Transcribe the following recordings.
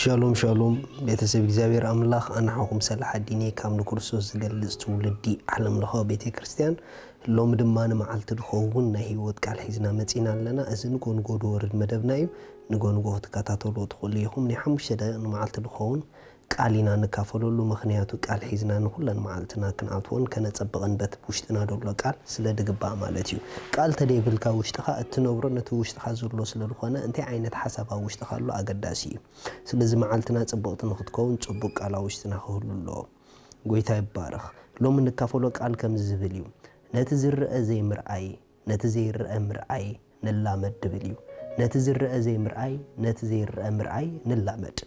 ሻሎም ሻሎም ቤተሰብ እግዚኣብሔር ኣምላኽ ኣንሓኹም ሰላሕ ኣዲኔ ካብ ንክርስቶስ ዝገልጽ ትውልዲ ዓለም ለኸ ቤተ ክርስቲያን። ሎሚ ድማ ንመዓልቲ ዝኸውን ናይ ህይወት ቃል ሒዝና መጺና ኣለና። እዚ ንጎንጎ ዝወርድ መደብና እዩ። ንጎንጎ ክትከታተሉ ትኽእሉ ኢኹም። ናይ ሓሙሽተ ደቂቕ ንመዓልቲ ዝኸውን ቃል ኢና ንካፈለሉ። ምኽንያቱ ቃል ሒዝና ንኹለን መዓልትና ክንኣትዎን ከነጸብቐን በቲ ውሽጥና ዘሎ ቃል ስለ ድግባእ ማለት እዩ። ቃል ተደይብልካ ውሽጥኻ እትነብሮ ነቲ ውሽጥኻ ዘሎ ስለ ዝኾነ እንታይ ዓይነት ሓሳብ ኣብ ውሽጥኻ ኣሎ ኣገዳሲ እዩ። ስለዚ መዓልትና ጽብቕቲ ንኽትከውን ጽቡቕ ቃል ኣብ ውሽጥና ክህሉ ኣለዎ። ጎይታ ይባረኽ። ሎሚ ንካፈሎ ቃል ከምዚ ዝብል እዩ። ነቲ ዝረአ ዘይምርኣይ፣ ነቲ ዘይረአ ምርኣይ ንላመድ ድብል እዩ። ነቲ ዝረአ ዘይምርኣይ፣ ነቲ ዘይረአ ምርኣይ ንላመድ።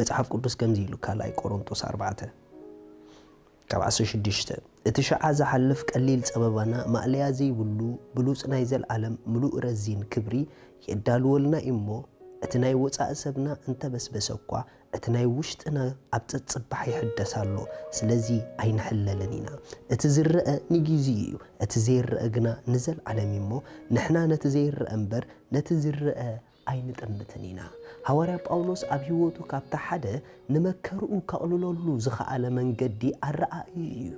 መጽሓፍ ቅዱስ ከምዚ ኢሉ ካልኣይ ቆሮንጦስ ኣርባዕተ ካብ ዓሰርተ ሽዱሽተ፣ እቲ ሽዓ ዝሓልፍ ቀሊል ጸበባና ማእለያ ዘይብሉ ብሉጽ ናይ ዘልኣለም ምሉእ ረዚን ክብሪ የዳልወልና እዩ እሞ፣ እቲ ናይ ወጻኢ ሰብና እንተበስበሰ እኳ፣ እቲ ናይ ውሽጥና ኣብ ጸጽባሕ ይሕደስ ኣሎ። ስለዚ ኣይንሕለልን ኢና። እቲ ዝረአ ንጊዜኡ እዩ፣ እቲ ዘይረአ ግና ንዘልኣለም እዩ እሞ፣ ንሕና ነቲ ዘይረአ እምበር ነቲ ዝረአ ኣይንጠምትን ኢና። ሃዋርያ ጳውሎስ ኣብ ህይወቱ ካብቲ ሓደ ንመከርኡ ከቕልለሉ ዝኸኣለ መንገዲ ኣረኣእዩ እዩ።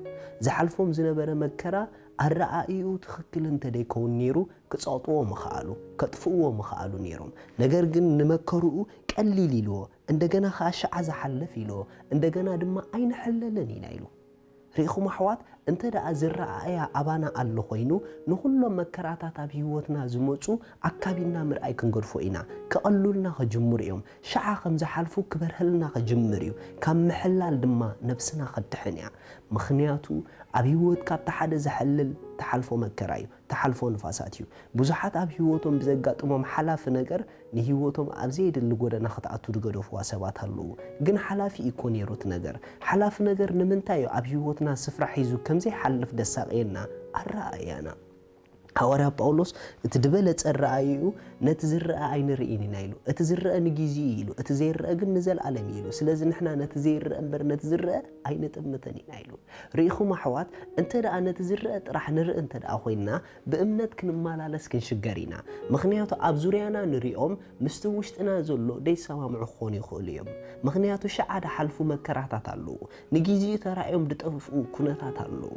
ዝሓልፎም ዝነበረ መከራ ኣረኣእዩ ትኽክል እንተደይከውን ነይሩ ክጸቕጥዎ ምኸኣሉ፣ ከጥፍእዎ ምኸኣሉ ነይሮም። ነገር ግን ንመከርኡ ቀሊል ኢልዎ፣ እንደገና ኸኣ ሽዓ ዝሓልፍ ኢልዎ፣ እንደገና ድማ ኣይንሕለልን ኢና ኢሉ። ርኢኹም ኣሕዋት፣ እንተ ደኣ ዝረኣያ ኣባና ኣሎ ኾይኑ፣ ንኹሎም መከራታት ኣብ ህይወትና ዝመጹ ኣካቢድና ምርኣይ ክንገድፎ ኢና። ከቐሉልና ኸጅምሩ እዮም። ሽዓ ከም ዝሓልፉ ክበርሀልና ኸጅምር እዩ። ካብ ምሕላል ድማ ነብስና ኸድሕን እያ። ምኽንያቱ ኣብ ህይወት ካብቲ ሓደ ዘሕልል ትሓልፎ መከራ እዩ። ትሓልፎ ንፋሳት እዩ። ብዙሓት ኣብ ህይወቶም ብዘጋጥሞም ሓላፊ ነገር ንህይወቶም ኣብ ዘየድሊ ጎደና ክትኣቱ ዝገደፍዋ ሰባት ኣለዉ። ግን ሓላፊ እኮ ነይሩ እቲ ነገር። ሓላፊ ነገር ንምንታይ እዩ ኣብ ህይወትና ስፍራ ሒዙ ከም ዘይሓልፍ ደሳቕየና ኣረኣእያና? ሃዋርያ ጳውሎስ እቲ ዝበለጸ ኣረኣእይኡ ነቲ ዝረአ ኣይንርእይን ኢና ኢሉ። እቲ ዝረአ ንጊዜ እዩ ኢሉ፣ እቲ ዘይረአ ግን ንዘለኣለም እዩ ኢሉ። ስለዚ ንሕና ነቲ ዘይረአ እምበር ነቲ ዝረአ ኣይንጥምትን ኢና ኢሉ። ርኢኹም ኣሕዋት፣ እንተ ደኣ ነቲ ዝረአ ጥራሕ ንርኢ እንተ ደኣ ኮይንና፣ ብእምነት ክንመላለስ ክንሽገር ኢና። ምኽንያቱ ኣብ ዙርያና ንሪኦም ምስቲ ውሽጥና ዘሎ ደይሰማምዑ ክኾኑ ይኽእሉ እዮም። ምኽንያቱ ሽዓ ድሓልፉ መከራታት ኣለዉ። ንጊዜኡ ተራእዮም ድጠፍኡ ኩነታት ኣለዉ።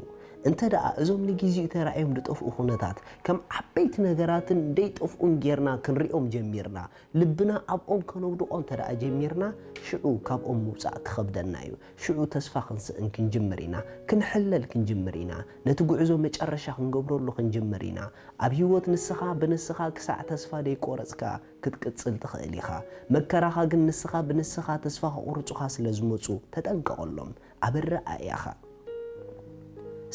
እንተ ደኣ እዞም ንጊዜኡ ተራእዮም ድጠፍኡ ኩነታት ከም ዓበይቲ ነገራትን ደይጠፍኡን ጌርና ክንሪኦም ጀሚርና፣ ልብና ኣብኦም ከነውድቖ እንተ ደኣ ጀሚርና፣ ሽዑ ካብኦም ምውጻእ ክኸብደና እዩ። ሽዑ ተስፋ ክንስእን ክንጅምር ኢና። ክንሕለል ክንጅምር ኢና። ነቲ ጉዕዞ መጨረሻ ክንገብረሉ ክንጅምር ኢና። ኣብ ህይወት ንስኻ ብንስኻ ክሳዕ ተስፋ ደይቆረጽካ ክትቅጽል ትኽእል ኢኻ። መከራኻ ግን ንስኻ ብንስኻ ተስፋ ከቑርጹኻ ስለ ዝመጹ ተጠንቀቐሎም። ኣብ ኣረኣእያኻ።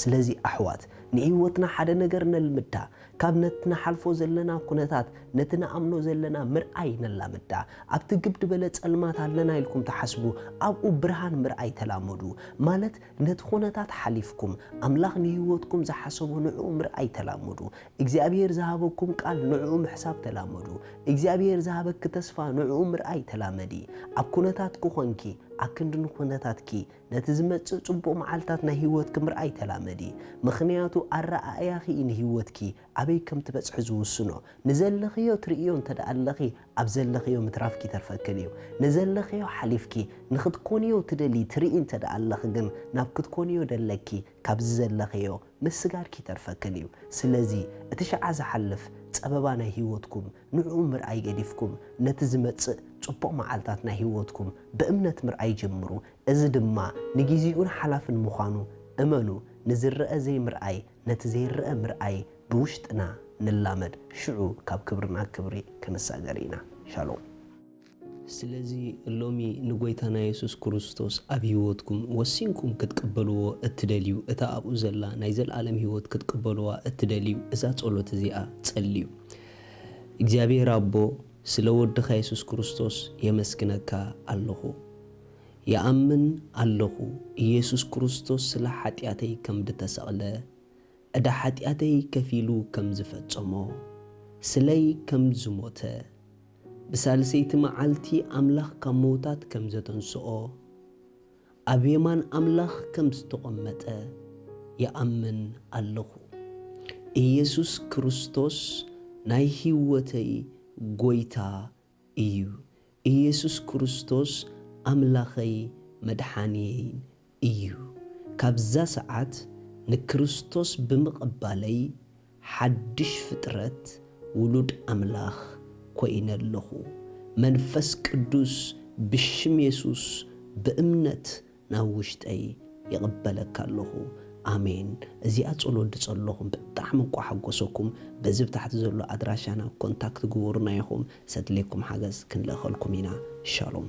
ስለዚ ኣሕዋት፣ ንህይወትና ሓደ ነገር ነልምዳ። ካብ ነቲ ንሓልፎ ዘለና ኩነታት፣ ነቲ ንኣምኖ ዘለና ምርኣይ ነላምዳ። ኣብቲ ግብ ዝበለ ጸልማት ኣለና ኢልኩም ትሓስቡ፣ ኣብኡ ብርሃን ምርኣይ ተላመዱ። ማለት ነቲ ኩነታት ሓሊፍኩም፣ ኣምላኽ ንህይወትኩም ዝሓሰቦ ንዕኡ ምርኣይ ተላመዱ። እግዚኣብሔር ዝሃበኩም ቃል ንዕኡ ምሕሳብ ተላመዱ። እግዚኣብሔር ዝሃበኪ ተስፋ ንዕኡ ምርኣይ ተላመዲ። ኣብ ኩነታትኪ ኾንኪ፣ ኣክንዲ ንኩነታትኪ፣ ነቲ ዝመጽእ ጽቡቕ መዓልታት ናይ ህይወትኪ ምርኣይ ተላመዲ። ምኽንያቱ ኣረኣእያኺ እዩ ንህይወትኪ ኣበይ ከም ትበጽሒ ዝውስኖ። ንዘለኽዮ ትርእዮ እንተ ደኣ ኣለኺ፣ ኣብ ዘለኽዮ ምትራፍኪ ይተርፈክን እዩ። ንዘለኽዮ ሓሊፍኪ ንኽትኮንዮ ትደሊ ትርኢ እንተ ደኣ ኣለኺ ግን፣ ናብ ክትኮንዮ ደለኪ ካብዚ ዘለኽዮ ምስጋርኪ ይተርፈክን እዩ። ስለዚ እቲ ሽዓ ዝሓልፍ ጸበባ ናይ ህይወትኩም ንዕኡ ምርኣይ ገዲፍኩም፣ ነቲ ዝመጽእ ጽቡቕ መዓልታት ናይ ህይወትኩም ብእምነት ምርኣይ ጀምሩ። እዚ ድማ ንጊዜኡን ሓላፍን ምዃኑ እመኑ። ንዝረአ ዘይምርኣይ፣ ነቲ ዘይረአ ምርኣይ ብውሽጥና ንላመድ። ሽዑ ካብ ክብሪ ናብ ክብሪ ክንሳገር ኢና። ሻሎም። ስለዚ ሎሚ ንጎይታና የሱስ ክርስቶስ ኣብ ህይወትኩም ወሲንኩም ክትቅበልዎ እትደልዩ፣ እታ ኣብኡ ዘላ ናይ ዘለኣለም ህይወት ክትቅበልዋ እትደልዩ፣ እዛ ጸሎት እዚኣ ጸልዩ። እግዚኣብሔር ኣቦ፣ ስለ ወድኻ የሱስ ክርስቶስ የመስግነካ ኣለኹ። ይኣምን ኣለኹ፣ ኢየሱስ ክርስቶስ ስለ ሓጢኣተይ ከም ድተሰቕለ፣ ዕዳ ሓጢኣተይ ከፊሉ ከም ዝፈጸሞ፣ ስለይ ከም ዝሞተ፣ ብሳልሰይቲ መዓልቲ ኣምላኽ ካብ ምዉታት ከም ዘተንስኦ፣ ኣብ የማን ኣምላኽ ከም ዝተቐመጠ ይኣምን ኣለኹ። ኢየሱስ ክርስቶስ ናይ ህይወተይ ጐይታ እዩ። ኢየሱስ ክርስቶስ ኣምላኸይ መድሓንየይን እዩ። ካብዛ ሰዓት ንክርስቶስ ብምቕባለይ ሓድሽ ፍጥረት ውሉድ ኣምላኽ ኮይነ ኣለኹ። መንፈስ ቅዱስ ብሽም የሱስ ብእምነት ናብ ውሽጠይ ይቕበለካ ኣለኹ። ኣሜን። እዚኣ ጸሎት ድጸለኹም ብጣዕሚ እንቋ ሓጎሰኩም። በዚ ብታሕቲ ዘሎ ኣድራሻና ኮንታክት ግበሩና ኢኹም። ሰድሌኩም ሓገዝ ክንልእኸልኩም ኢና። ሻሎም።